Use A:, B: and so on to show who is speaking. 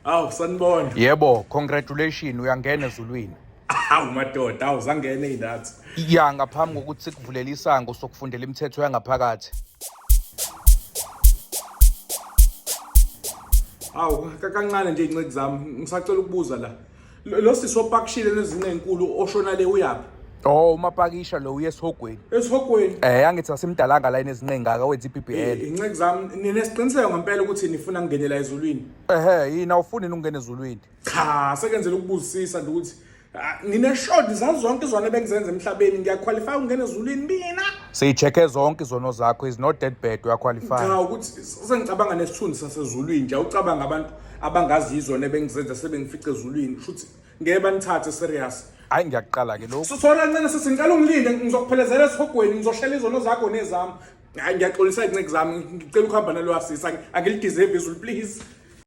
A: Awu sanibona.
B: Yebo, congratulation uyangena ezulwini.
A: Awu madoda, awu zangena izindathi.
B: Ya ngaphambi kokuthi sikuvulele isango sokufundela imithetho yangaphakathi.
A: Awu kancane nje inceki zami, ngisacela ukubuza la. Lo sisi opakishile nezinqe ezinkulu oshona le uyaphi?
B: Oh umapakisha lo uye esihogweni.
A: Esihogweni.
B: Eh angithi asimdalanga la enezinqe engaka wenza iBBL.
A: Inceki zami ninesiqiniseko ngempela ukuthi nifuna ngingenela ezulwini.
B: Ehhe yini awufuni ukungena ezulwini?
A: Cha, sekenzela ukubuzisisa nje ukuthi ah, ngineshodi zazo zonke izona ebengizenza emhlabeni ngiyaqualify ukungena ezulwini mina.
B: Siyi-check-e zonke izono zakho is not that bad uyaqualify.
A: Cha ukuthi sengicabanga nesithunzi sasezulwini nje awucabanga abantu abangazi izona ebengizenza sebengifice ezulwini shuthi ngeke banithathe serious.
B: Hayi ngiyakuqala ke lokhu.
A: Sorry kancane sisi ngicela ungilinde ngizokuphelezela esihogweni ngizoshela izono zakho nezami. Hayi ngiyaxolisa izinceku zami ngicela ukuhamba nalowa sisi angilideserve izulu please.